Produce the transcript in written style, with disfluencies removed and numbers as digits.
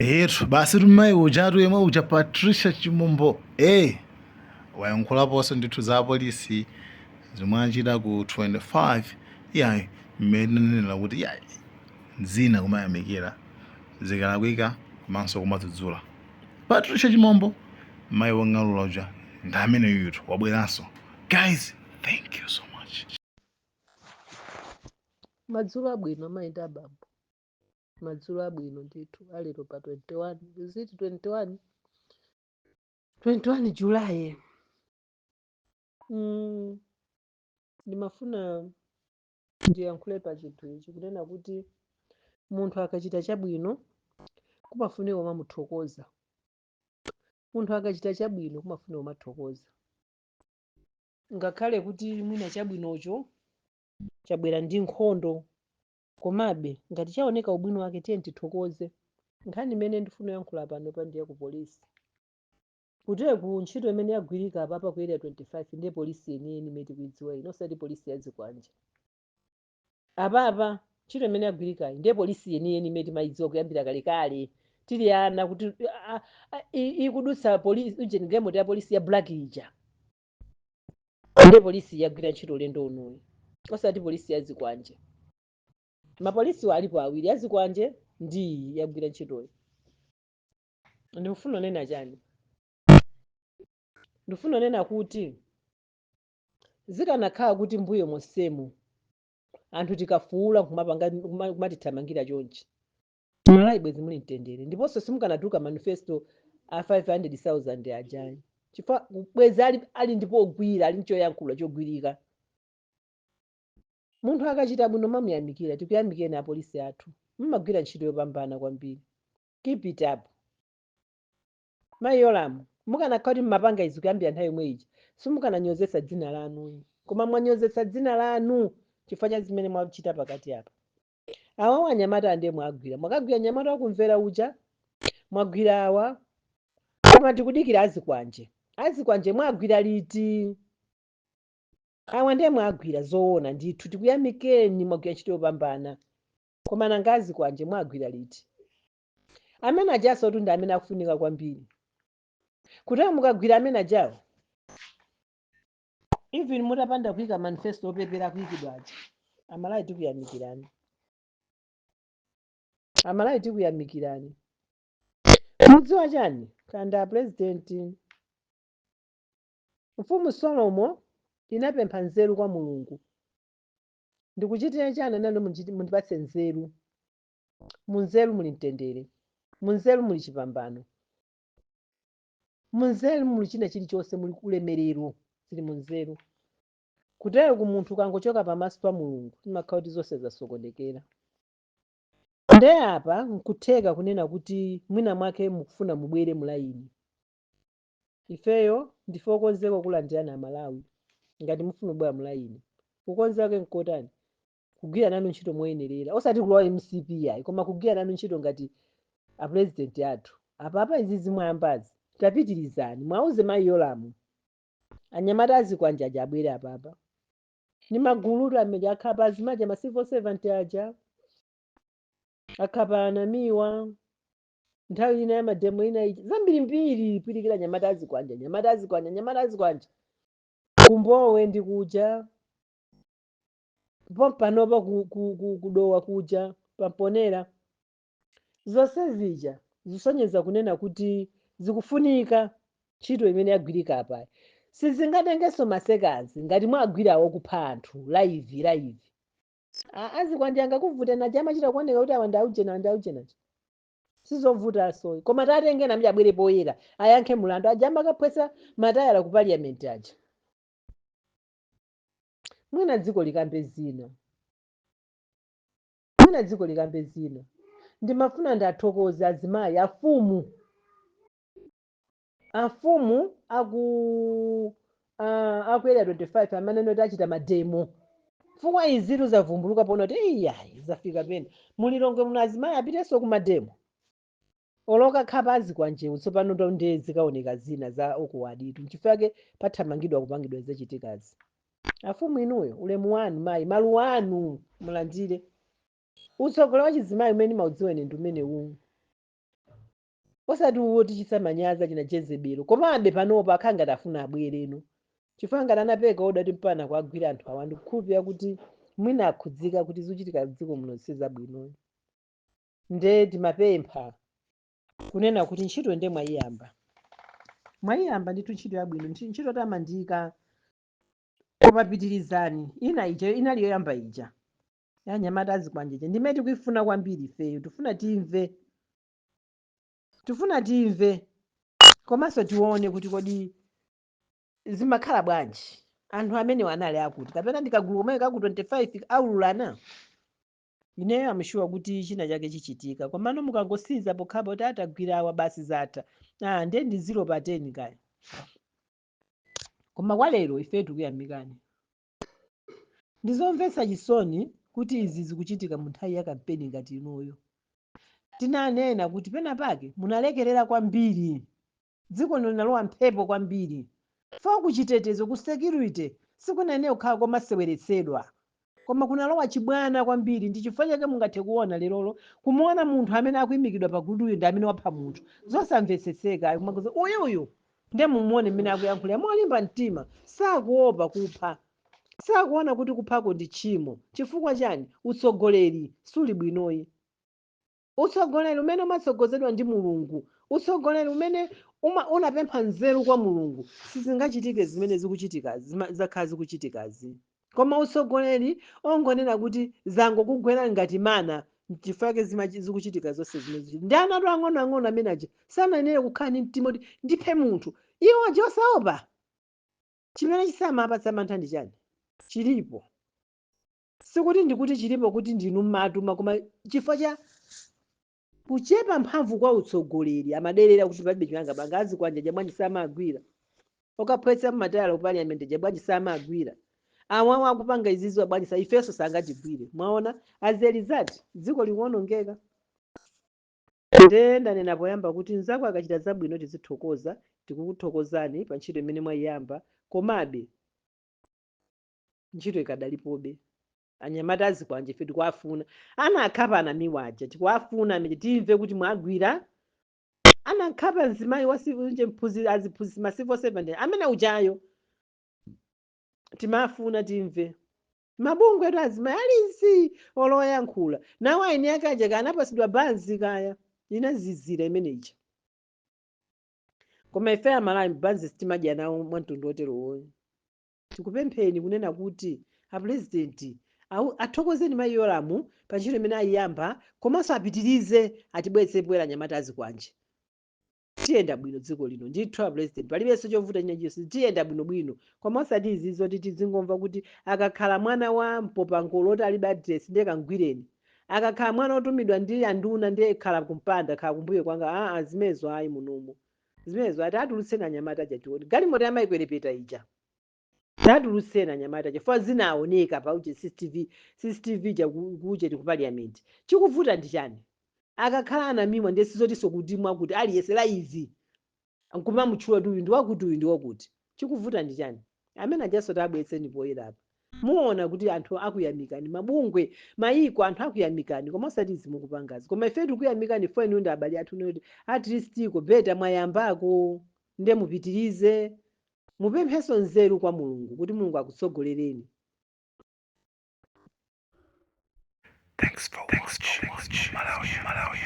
Etu basi, tumayi ujatu yemwe uja Patricia Chimombo wayankhulaponso ndithu za apolisi zomwe achita ku 25. Iyayi, mmene nanena kuti iyayi, zina kumayamikira zikalakwika komanso kumadzudzula. Patricia Chimombo, mayi wong'alula uja, ndi amene yutu wabweranso. Guys, thank you so much. Madzulo abwino, amayi ndi abambo. Madzulo abwino ndithu alero pa 21, is it 21? 21 July. Ndimafuna ndiyankhule pa chinthu ichi, kunena kuti munthu akachita chabwino kumafunika kumamuthokoza. Munthu akachita chabwino kumafunika kumathokoza, ngakhale kuti mwina chabwinocho chabwera ndi nkhondo, komabe ngati chaoneka ubwino wake, tiye tithokoze. Nkhani imene ndifuna kuyankhula pano pa ndiye ku polisi. Kuteku ntchito imene yagwirika apapa ku Area 25 ndiye polisi yeniyeni imene tikuidziwa ino, osati polisi ya zikwanje. Apapa ntchito imene yagwirikayi ndiye polisi yeniyeni imene timayidziwa kuyambira kalekale tili ana, kuti ikudutsa polisi ujeni, galimoto ya polisi ya black ija, ndiye polisi yagwira ntchito ulendo unoyi, osati polisi ya zikwanje. Mapolisiwo alipo awiri, azikwanje ndi iyi yagwira ntchitoyi. Ndikufuna kunena chani? Ndikufuna kunena kuti zikanakhala kuti mbuyo monsemu anthu tikafuula kumapanga kumatithamangira chonchi, Malawi bwezi muli mtendere, ndiponso simukanatuluka manifesto a 500,000 ajayi, chifukwa bwezi ali ndipo ogwira, ali nchoyankhula chogwirika. Munthu akachita bwino mamuyamikira. Tikuyamikeni apolisi athu, mmagwira ntchito yopambana kwambiri. Keep it up. Mayi Yolamu, mukanakhala kuti mmapanga izi kuyambira nthawi yomwe ija, simukananyozetsa dzina lanu, koma mwanyozetsa dzina lanu chifukwa cha zimene mwachita pakati apa. Awawo anyamata andiye mwagwira, mwakagwira anyamata wakumvera uja, mwagwira awa, koma tikudikira azikwanje. Azikwanje mwagwira liti? Awa ndiye mwagwira zoona ndithu, tikuyamikeni, mwagwira ntchito yopambana, koma nanga azikwanje mwagwira liti? Amene ajaso tu ndi amene akufunika kwambiri kuti mukagwira amene ajawo. Even mutapanda kuyika manifesto opepera kuyikidwa aja, Amalawi tikuyamikirani, Amalawi tikuyamikirani. Mudziwa chani kanda president? Mfumu Solomo inapempha nzeru kwa Mulungu. Ndikuchitira chani? Anali mundipatse nzeru. Munzeru muli mtendere, munzeru muli chipambano, munzeru muli china chilichonse, muli ulemerero, zili munzeru. Kutero ku munthu ukangochoka pamaso pa Mulungu, timakhala kuti zonse zasokonekera. Nde apa nkutheka kunena kuti mwina mwake mukufuna mubwere mulayini. Ifeyo ndife okonzeka kulandirana Amalawi ngati mufuna kubwera mulayini. Kukonzeka kwake nkotani? Kugwira nanu ntchito moyenerera, osati kulowa MCP yayi, koma kugwira nanu ntchito ngati apresident athu. Apapa izi zimwayambazi, tapitirizani. Mwauze mayi Yolamu anyamata azikwanje aja abwere apapa. Ni magulutu amene akhapa azimaja, ma civil servant aja akhapa anamiwa nthawi ina ya mademo ina iji, zambirimbiri pwirikira anyamata azikwanje, anyamata azikwanje, anyamata azikwanje kumbowe ndi kuja pompanopa kudowa kuja pamponera. Zonse zija zisonyeza kunena kuti zikufunika ntchito imene yagwirika apayi. Sizingatengenso masekazi ngati mwagwirawo kupha anthu live live. Azikwanje angakuvuta naja, amachita kuoneka kuti awa ndi aujena, awa ndi aujenaja, sizovutanso. Koma tatengena amene abwere poyera, ayankhe mulandu aja amakaphwesa matayala ku parliament aja. Mwina dziko likambe zina, mwina dziko likambe zina. Ndimafuna ndathokoza azimayi, afumu, afumu aku Area 25 amene noti achita mademo, chifukwa izitu zavumbuluka pona kuti iyayi, zafika pena mulilongwe muno azimayi apitenso ku mademo oloka khapa azikwanjewu. Tsopano ndo ndiye zikaoneka zina za okuwaditu, nchifukwa chake pathamangidwa kupangidwa zachitikazi. Afumu inuyo, ulemu wanu. Mayi, maluwa anu mulandire. Utsogoleri wa chizimayi umene maudziwa ine ndi umene uwu. Osati uwo tichitsa manyazi achina Jezebelo. Komabe panopa akhala ngati afuna abwereno. Chifukwa ngati anapereka order kuti mpaka kuwagwira anthu awa, ndikukhulupirira kuti mwina akhudzika kuti zikuchitika m'dziko muno si zabwinoyi. Nde timapempha kunena kuti ntchito nde mwayiyamba. Mwayiyamba ndithu ntchito yabwino, ntchito yotamandika. Koma pitirizani. Ina ija inali yoyamba ija. Ya anyamata azikwanje ija. Ndimene tikuifuna kwambiri ifeyo. Tifuna timve. Tifuna timve. Komanso tione kuti kodi zimakhala bwanji. Anthu amenewa anali akuti kapena ndi kagulu komwe kaku 25 aululana. Ineyo am sure kuti china chake chichitika. Komano mukangosiza pokhapo kuti atagwira awa basi zatha. Ah, ndiye ndi 0 pa 10 kaya. Koma kwa lero ife tikuyamikani. Ndizomvetsa chisoni kuti izi zikuchitika mu nthawi ya kampeni ngati inoyo. Tinanena kuti pena pake munalekerera kwambiri. Dziko lino linalowa mphepo kwambiri. Fo kuchitetezo, ku security sikunayenera kukhala komaseweretsedwa. Koma kunalowa chibwana kwambiri ndi chifukwa chake mungathe kuona lerolo kumuona munthu amene akuyimikidwa pa guluyo ndi amene wapha munthu. Zosamvetsetseka kumakuza uyuyu ndiye mumuone mmene akuyankhulira molimba mtima sakuopa kupha. Sakuona kuti kuphako ndi tchimo. Chifukwa chani? Utsogoleri suli bwinoyi. Utsogoleri umene umatsogozedwa ndi Mulungu, utsogoleri umene uma, unapempha nzeru kwa Mulungu, sizingachitike zimene zikuchitika zakhala zikuchitikazi. Koma utsogoleri ongonena kuti zangokugwera ngati mana, nchifukwa chake zikuchitika zonse zimene zikuchitika. Ndi ana atu ang'onoang'ono amene aja sanayenere kukhala ndi mtima kuti ndiphe munthu. Iwo aja osaopa. Chimene chisamapatsa mantha ndi chani? Chilipo. Sikuti ndikuti chilipo kuti ndinu mmatuma koma chifukwa cha kuchepa mphamvu kwa utsogoleri amaderera kuti palibe chimene angapanga azikwanje aja bwanji samagwira okaphwetsa mmatayala ku parliament aja bwanji samagwira awawa akupanga izizo bwanji sa ifenso sangatigwire mwaona as a result dziko likuonongeka nde ndanena poyamba kuti mnzako akachita zabwino tizithokoza tikukuthokozani pa ntchito imene mwayiyamba komabe ntchito ikadalipobe anyamata azikwanje ife tikuwafuna anakhapa anamiwa aja tikuwafuna amene timve kuti mwagwira anakhapa mzimayi wa civil nje mphunzitsi aziphunzitsi ma civil servant amene ujayo timafuna timve mabungwe etu azimayi alizi oloyankhula nawo aini ake aja kanapasidwa banzi kaya inazizira imene ija koma ife amalawi banzi sitimadya nawo mwamtundu oterowo tikupempheni kunena kuti apurezidenti athokozeni mayi Yolamu pa ntchito imene ayiyamba komanso apitirize atibwetse bwera anyamata azikwanje tiyenda bwino dziko lino ndithu apurezidenti palibenso chovuta china chilichonse tiyenda bwinobwino koma osati izi zoti tizingomva kuti akakhala mwana wa mpopangolo oti alibe address ndiye kangwireni akakhala mwana otumidwa ndi anduna ndiye khala kumpanda khala kumbuyo kwanga aa zimenezo ayi munomo zimenezo ati atulutseni anyamata aja tione galimoto yamayikwerepeta ija tatulutseni anyamata chifukwa zinaoneka pa uje CCTV cha kuje ku parliament chikuvuta ndi chani akakhala anamimwa ndiye sizotinso kuti mwakuti aliyense live nkumamutchula kuti uyu ndi wakuti uyu ndi wakuti chikuvuta ndi chani amene ajaso tabweretseni poyera apa muona kuti anthu akuyamikani mabungwe mayiko anthu akuyamikani koma osati izi mukupangazi koma ife tikuyamikani fo inu ndi abale athu kuti at least iko better mwayambako nde mupitirize mupemphenso nzeru kwa mulungu kuti mulungu akutsogolereni Thanks for watching. Malawi, Malawi.